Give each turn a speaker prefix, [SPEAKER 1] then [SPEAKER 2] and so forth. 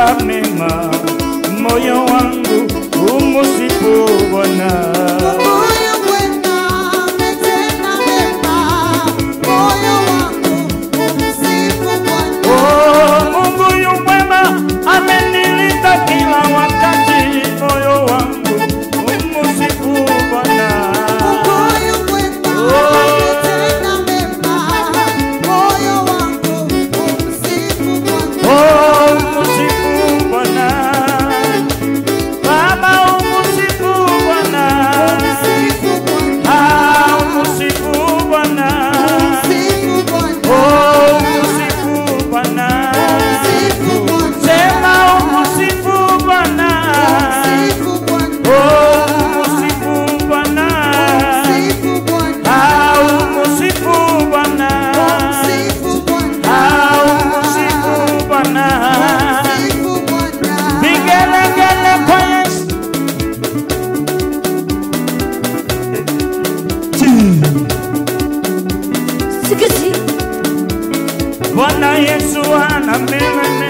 [SPEAKER 1] Ametenda mema, moyo wangu umusifu Bwana.
[SPEAKER 2] Moyo mwema ametenda mema, moyo wangu umsifu Bwana.
[SPEAKER 1] Oh, Mungu yu mwema, amenilinda kila wakati, moyo wangu umusifu Bwana.
[SPEAKER 2] Moyo mwema ametenda mema, moyo wangu umsifu Bwana.
[SPEAKER 1] Oh, umusifu Bwana. Baba, umusifu Bwana.
[SPEAKER 2] Umsifu Bwana.
[SPEAKER 1] Ah, umusifu Bwana.
[SPEAKER 2] Umsifu Bwana.
[SPEAKER 1] Oh, umusifu Bwana.
[SPEAKER 2] Umsifu Bwana.
[SPEAKER 1] Sema umusifu Bwana.
[SPEAKER 2] Umsifu Bwana.
[SPEAKER 1] Oh, umusifu Bwana.
[SPEAKER 2] Umsifu Bwana.
[SPEAKER 1] Ah, umusifu Bwana.
[SPEAKER 2] Umsifu Bwana.
[SPEAKER 1] Ah, umusifu Bwana.
[SPEAKER 2] Umsifu Bwana.
[SPEAKER 1] Vigelegele kwa Yesu.
[SPEAKER 3] Sikisi.
[SPEAKER 1] Bwana Yesu anameremeta.